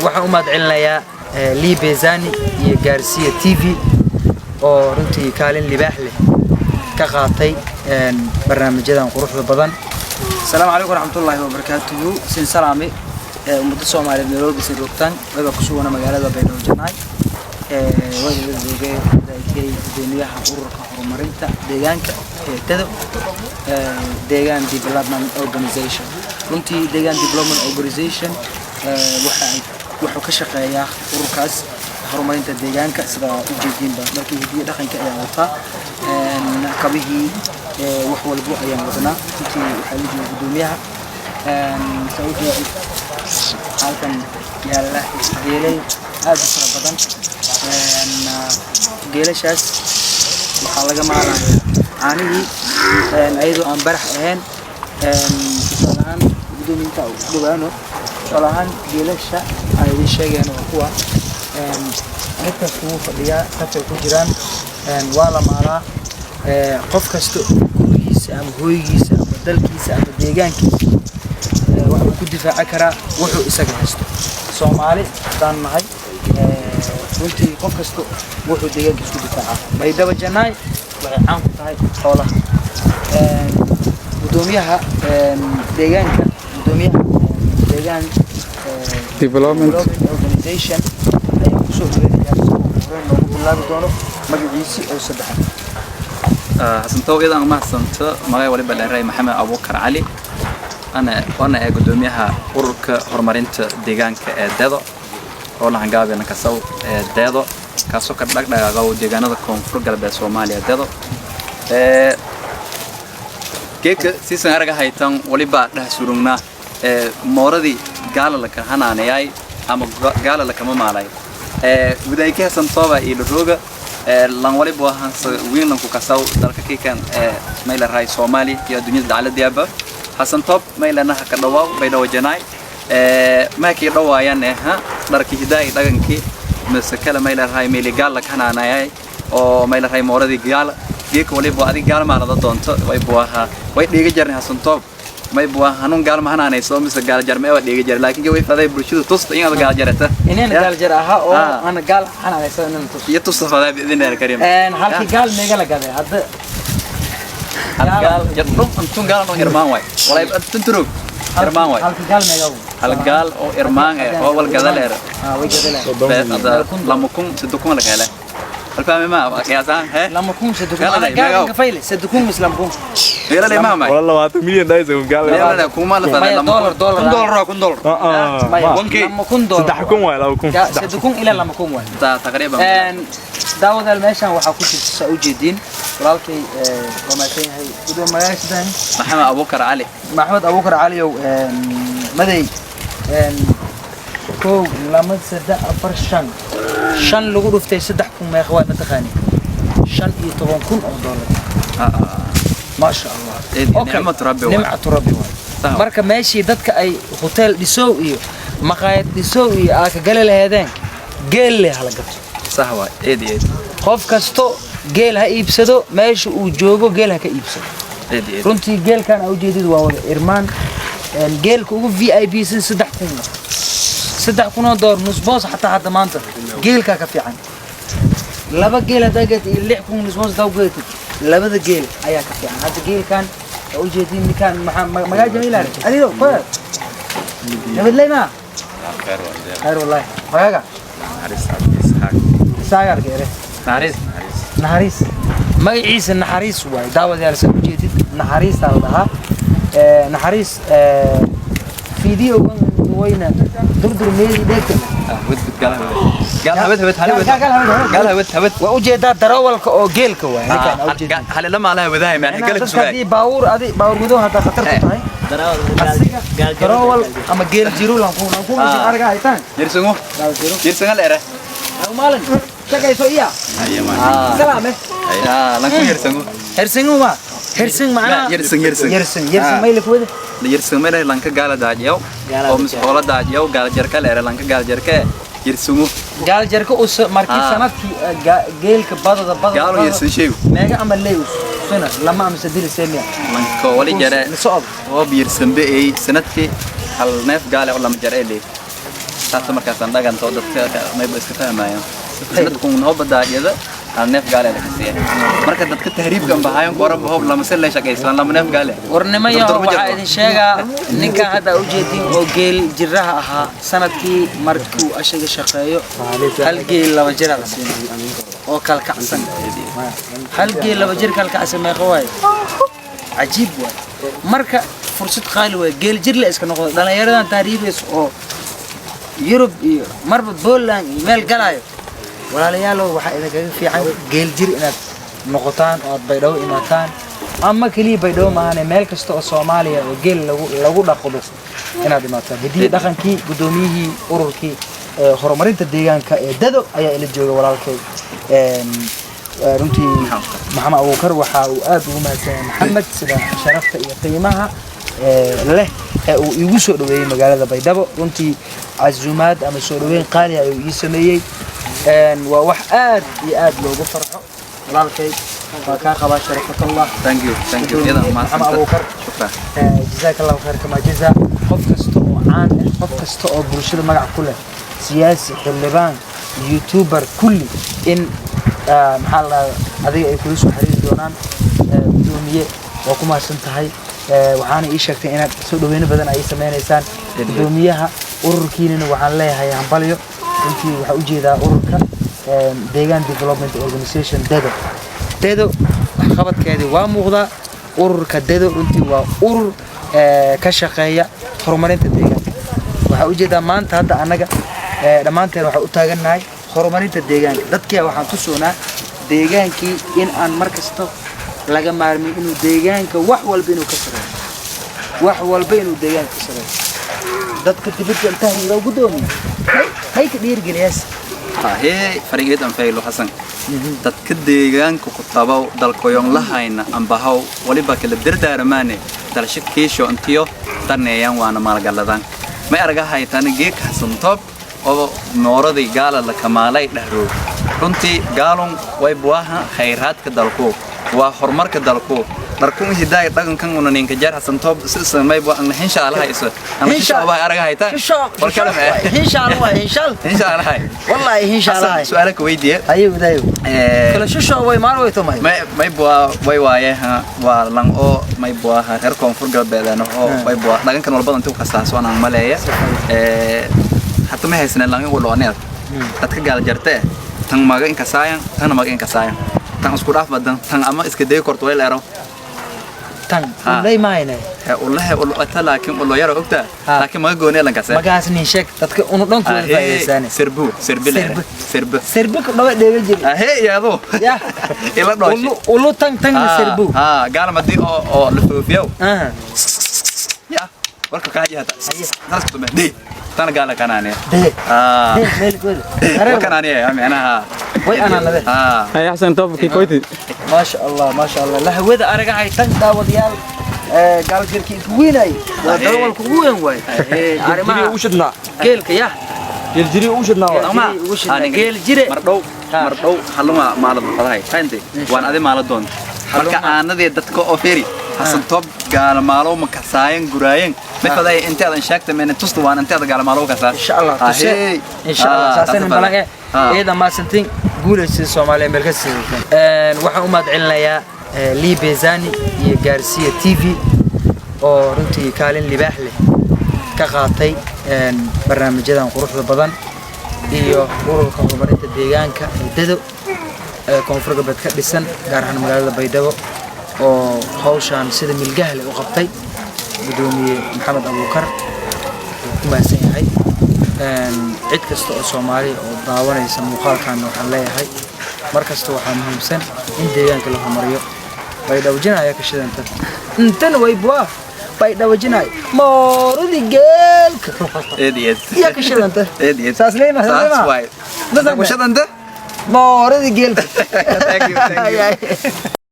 Waxaan u mahad celinayaa Lii Bezani iyo Gaarsiya TV oo runtii kaalin libaax leh ka qaatay barnaamijyadan quruxda badan. Asalaamu calaykum waraxmatullaahi wabarakaatuhu. Sin salaami ummadda Soomaaliyeed meel walba sin roogtaan. Wayba ku sugana magaalada Baydhabo Jannaay. Wayba la joogay daikay gudoomiyaha ururka horumarinta deegaanka ee Dado, Deegaan Development Organization. Runtii Deegaan Development Organization waxa ay wuxuu ka shaqeeyaa ururkaas horumarinta deegaanka. Sida ujeediinba, markii hidiyo dhaqanka ayaa wataa, kabihii, wax walbo ayaan wadnaa. Runtii waxaa la jooga gudoomiyaha. Saa ujeedid, halkan yaalla geelay aad u fara badan. Geelashaas waxaa laga maalaya caanihii ayadoo aan barax ahayn. Tusaale ahaan, gudoomiinta u dhawaano, tusaale ahaan geelasha aan idin sheegayno waa kuwa. Mid kasta wuu fadhiyaa, safay ku jiraan, waa la maalaa. Qof kasta gurigiisa ama hooygiisa ama dalkiisa ama deegaankiisa wuxuu ku difaaci karaa wuxuu isaga haysto. Soomaali haddaan nahay, runtii qof kasta wuxuu deegaankiisa ku difaacaa. Baydhabo Jannaay waxay caan ku tahay xoolaha. Gudoomiyaha deegaanka, gudoomiyaha Deegaan Development Development Organization ayaan kusoo dhaweynaya, isagoo horeen noogu bilaabi doono magaciisi oo saddexaad. Xasantow, iyadan mahadsanto. Magay waliba dheeray Maxamed Abuukar Cali, ana waana ee gudoomiyaha ururka horumarinta deegaanka ee Dedo oo lahangaabena kasaw ee Dedo, kaasoo ka dhaqdhaqaaqa deegaanada Koonfur Galbeed Soomaaliya. Dedo ee geedka siisan araga haytan waliba dheh surugnaa ee mooradii gaala laka hanaanayay ama gaala lakama maalay ee wadaayka Xasantooba iyo dhurooga ee lan waliba wahansa wiinlanku kasaw dalka kikan ee mayla raay Soomaali iyo adduunyada dacaladiyaaba. Xasan Toob, maylana ha ka dhawaaw Baydhabo Janaay. Ee maakii dhawaayaan ee ha dharkii hidaay dhaqankii mise kale mayla raay meeli gaal la hanaanayay oo mayla raay mooradii gaala geeka waliba adig gaal maalada doonto way buaha way dhiiga jarnay. Xasan Toob, may bua hanuun gaal ma hanaanayso mise gaal jarme waa dhiiga jar, laakiin way faday bulshada tusta inaad gaal jarata. Inaan gaal jar ahaa oo ana gaal xanaanaysa inaan tus iyo tusta faday biidin karim. Halkii gaal meega la gaday hadda? Hal gaal jardhum antun gaal oo irmaan way walay antun turug irmaan way. Halkii gaal meega? Hal gaal oo irmaan eh oo wal gadaleer. Ah, way gadaleen. Ada 2000 3,000 la kale alfaami ma qiyaasaan he. 2000 3,000. Gaal ana leh, gaal meegaw? ka fayle 3,000 mis 2000. Meela ma ma Wala 20 milyan dhaysa gaal. Meela kuma la faday. Maya, dollar, dollar. $1000 waa $1000. Maya, 1K. $2000. 3000 waay, 2000. 3,000 ilaa 2000 waay. Taqriiban. Daawadaal, meeshan waxaa ku jirta, saa ujeediin, walaalkay waa mahadsan yahay gudoomiye magaciisa. Maxamed Abuukar Cali. Maxamed Abuukar Caliyow maday. Kow, lama, saddex, afar, shan, shan lagu dhuftay 3000 meeqa waay? Mataqaani? $15,000. Maasha Allah. Okay. Nicmatu Rabbi waay. Nimcatu Rabbi waay. Sax. Marka meeshii dadka ay hotel dhisow iyo maqaayad dhisow iyo aa ka gali laheedeen, geel leh hala gato. Sax waay, eed eed. Qof kasto geel ha iibsado, meesha uu joogo geel ha ka iibsado. Eed eed. Runtii geelkan aa ujeedid waa wada irmaan. Geelka ugu VIP sin 3000, $3000 nus boos xataa hadda maanta geelkaa ka fiican. Laba geel haddaa gaatid iyo 6000 nus boos haddaa ugaatid, labada geel ayaa ka fiican. Hadda geelkan aa ujeedin, ninkaan maxaa magaa jamiilaare adigo koya nabadley maa khayr wallahi magaaga isaagarka ere. Naxariis. Naxariis, magaciisa Naxariis waay. Daawadayaal, saa ujeedid, Naxariistaa la dhahaa. Naxariis fiidiyowgan wayna Durdur Meedi dheegta. Wad wad gaal gaal hawad hawad hawad. Gaal hawad. Gaal hawad hawad. Waa ujeedaa darawalka oo geelka waay ninkaan aa ujeedid. Halila maalaha wadahay maan Macnaha galka dadka sugaay. Haddii baawur adi baawur gudaha haddaa khatar ku tahay asiga darawal ama geel jiro lanku arga haytaan. Jirsungu. Gaal jiro. Jirsunga leere. Maalin shaqayso iya salaame. Lanku jirsungu. Hersingu ma hersing macnaha? Yersin, yersin. Yersin, yersin mayla kuwada. Yersin mele lanka gaala daajiyaw Gaala oo mis daajiyaw. Xoola daajiyaw gaala jarka leere lanka gaala jarka yersungu. Gaal jarka us markii sanadkii geelka badada badada Gaalo badada. Yersin sheegu. Meega ama leys sina lama ama sadil semiya. Lanka wali jare la socod. Oo yersin be ay sanadkii hal neef gaala oo lama jar ee leey. Taas markaasaan dhaganta oo dadka mayba iska fahmayaan. Sanadkun noo badaayada hal neef gaale la kasiya. Marka dadka tahriibkan bahayan qoran hoob lama sel la shaqaysan lama neef gaale. Warnimayo Dr. ma waxaa jirto. Idin sheegaa ninkan hadda ujeedin oo geel jiraha ahaa sanadkii markuu ashaga shaqeeyo hal geel laba jir la siinay oo kalkacsan. Hal geel laba jir kalkacsan meeqa waaye? Cajiib waay. Marka fursad qaali waay geel jir la iska noqdo. Dhallinyaradan tahriibaysa oo Yurub iyo marba Poland iyo meel galaayo, walaalayaalow, waxaa idinkaga fiican geel jir inaad noqotaan oo aad Baydhabo imaataan, ama keliya Baydhabo maahane, meel kasta oo Soomaaliya oo geel lagu dhaqdo inaad imaataan. Hidiyo dhaqankii guddoomiyihii ururkii horumarinta deegaanka ee Dado ayaa ila jooga, walaalkay. Runtii Maxamed Abuukar waxa uu aad ugu mahadsan yahay Maxamed sida sharafta iyo qiimaha leh ee uu iigu soo dhaweeyey magaalada Baydhabo. Runtii casuumaad ama soo dhaweyn qaali ah ayuu ii sameeyey. Waa wax aad iyo aad loogu farxo. Walaalkay, waa kaa qabaa, sharafakallah. Thank you, thank you. Iyada Maxamed mahadsan. Abuukar. Shukran. Jazaak Allahu khayr kama jaza. Qof kasta oo caan ah, qof kasta oo bulshada magac ku leh, siyaasi, xildhibaan, youtuber, kulli in maxaa la dhahaa, adiga ay kula soo xiriiri doonaan. Gudoomiye, waa ku mahadsan tahay. Waxaana ii sheegtay inaad soo dhaweyno badan ay sameynaysaan. Gudoomiyaha ururkiinana waxaan leeyahay hambalyo. Runtii waxaa ujeedaa ururka Deegaan Development Organization Dedo. Dedo waxqabadkeedii waa muuqdaa. Ururka Dedo runtii waa urur ka shaqeeya horumarinta deegaanka. Waxaa ujeedaa maanta hadda annaga dhammaanteen waxaa u taagannahay horumarinta deegaanka. Dadkia waxaan tusoonaa deegaankii in aan mar kasta laga maarmin, inuu deegaanka wax walba inuu ka sareeyo, wax walba inuu deegaanka ka sareeyo. Dadka dibadda tahriiba, gudoomiye, hay ka dhiirigeliyaas. Hee, farigeed aan faylo Xasan. Dadka deegaanka ku tabow dalkoyon lahayna ambahaw waliba kala dardaaramaane dalsho kiisho intiyo daneeyaan waana maalgaladaan. May arga haytana geek Xasan Top oo nooradii gaala la kamaalay dhahrow. Runtii gaalon way buaha khayraadka dalku, waa horumarka dalku, dharkun hidaay dhaqankan una ninka jar Xasan Top si samay buu an hinsha Allah iso an hinsha Allah arga haytaan. War kale ma hinshaal waay, hinshaal. Hinsha Allah. Wallahi hinshaal. Xasan, su'aala ku weydiiye. Ayo wadayo kala shusho way maar way tomay. May bua way waaye ha waa lang oo may bua ha reer Koonfur Galbeedana oo way bua dhaqankan walba intuu kasaaso aan maleeya hata ma haysana lang ugu looneed dadka gaal jarte tan maga in kasaayan, tan maga in kasaayan, tan isku dhaaf badan, tan ama iska day korto way leero. Tan ulay maayne. He ulahe ulata, laakiin ulo yaro ogta, laakiin maga gooni lan kasee. Magaas nin sheeg, dadka unu dhan ku faa'iideysan. Sirbu sirbi leere. Sirbu. Sirbu ku dhawa dheega jiri. Ahe yaado ya ila dhooshi. Ulu ulu tan tan sirbu. Ha, gaal madii oo la foofiyow. Ya warka kaa jihata saas ku tumay dee tan gaala kanaane. Dee. Ah. Dee meel gooda. War kanaane ya macnaha. Way anaa. Ah. Hay Xasan Top kii koyti. ما شاء الله، ما شاء الله. lahawada aragahay tan, daawadayaal, gaal jirkii intu weynay waa darawalka ugu weyn waay arrimaha ugu shidnaa. Geelka ya. Geeljiri ugu shidnaa waa. Ama ugu shidnaa geel jire. Mardhow mardhow haluma maalad fadahay fahanti waan adi maala doonta marka aanadii dadka oo feri Xasan Top gaala maalo ma kasaayan guraayan ma faday intaadan sheegtay meen tusta waan intaada gaala maalo kasaa. إن شاء الله tuse إن شاء الله saasan balan eeda maasantiin. Guulaysa Soomaaliya meel ka siiyeen. Waxaan u mahadcelinayaa Lee Bezani iyo Garcia TV oo runtii kaalin libaax leh ka qaatay barnaamijyadan quruxda badan, iyo ururka horumarinta deegaanka ee Dado ee Koonfur Galbeed ka dhisan, gaar ahaan magaalada Baydhabo, oo hawshan sida milgaha leh u qabtay. Gudoomiye Maxamed Abuukar wuu ku mahadsan yahay. Cid kasta oo Soomaali oo daawanaysa muuqaalkan waxaan leeyahay, mar kasta waxaa muhiimsan in deegaanka la horumariyo. Baydhabo jinaya ka shidanta intan way buaa Baydhabo jinay mooradi geelka Eed eed. Yaa ka shidanta. Eed eed. Saas leema. Saas waay. Saas kushadanta. Mooradi geelka. Thank you, thank you.